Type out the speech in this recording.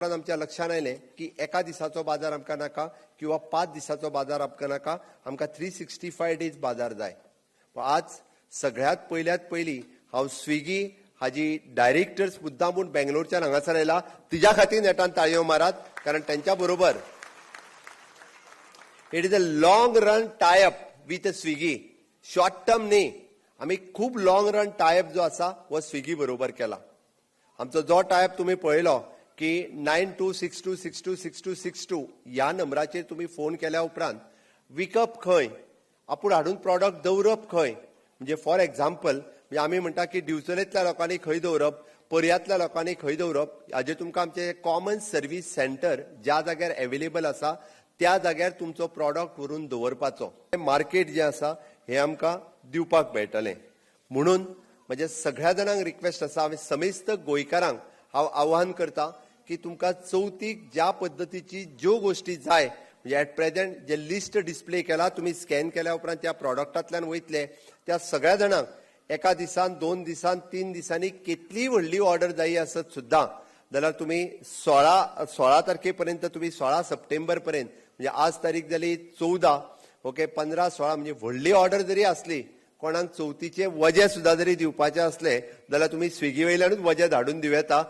उपरांत आमच्या लक्षात आयलें की एका दिसाचो बाजार आमकां नाका किंवा 5 दिसाचो बाजार आमकां नाका, आमकां 365 डेज बाजार जाय. आज सगळ्यात पयल्यात पयली हांव स्विगी हाजी डायरेक्टर्स मुद्दामून बेंगलोरच्यान हांगासर आयला, तिज्या खातीर नेटान ताळयो मारात, कारण त्यांच्या बरोबर it is a long run tie-up with Swiggy, short term न्ही. आमी खूब लॉंग रन टायअप जो आसा हो स्विगी बरोबर केला. आमचो जो टायअप तुमी पळयलो की 9262626262 ह्या नंबराचेर तुमी फोन केल्या उपरांत विकप खंय, आपूण हाडून प्रॉडक्ट दवरप खंय, म्हणजे फॉर एग्जाम्पल म्हणजे आमी म्हणटा की दिवचलेंतल्या लोकांनी खंय दवरप, पर्यांतल्या लोकांनी खंय दवरप, हाजेर तुमकां आमचें कॉमन सर्वीस सेंटर ज्या जाग्यार एवेलेबल आसा त्या जाग्यार तुमचो प्रॉडक्ट व्हरून दवरपाचो मार्केट जें आसा हें आमकां दिवपाक मेळटलें. म्हणून म्हजे सगळ्या जाणांक रिक्वेस्ट आसा, हांवें समेस्त गोंयकारांक हांव आव्हान करता की तुमकां चवथीक ज्या पद्दतीची ज्यो गोश्टी जाय, म्हणजे एट प्रेझेंट जे लिस्ट डिस्प्ले केला, तुमी स्कॅन केल्या उपरांत त्या प्रॉडक्टांतल्यान वयतले, त्या सगळ्या जाणांक एका दिसान, 2 दिसान, 3 दिसांनी कितलीय व्हडली ऑर्डर जायी आसत सुद्दां जाल्यार तुमी 16 तारखे पर्यंत, तुमी 16 सप्टेंबर पर्यंत, म्हणजे आज तारीख जाली 14, ओके, 15 16, म्हणजे व्हडली ऑर्डर जरी आसली, कोणाक चवथीचे वजे सुद्दां जरी दिवपाचे आसले जाल्यार तुमी स्विगी वयल्यानूच वजे धाडून दिवं येता.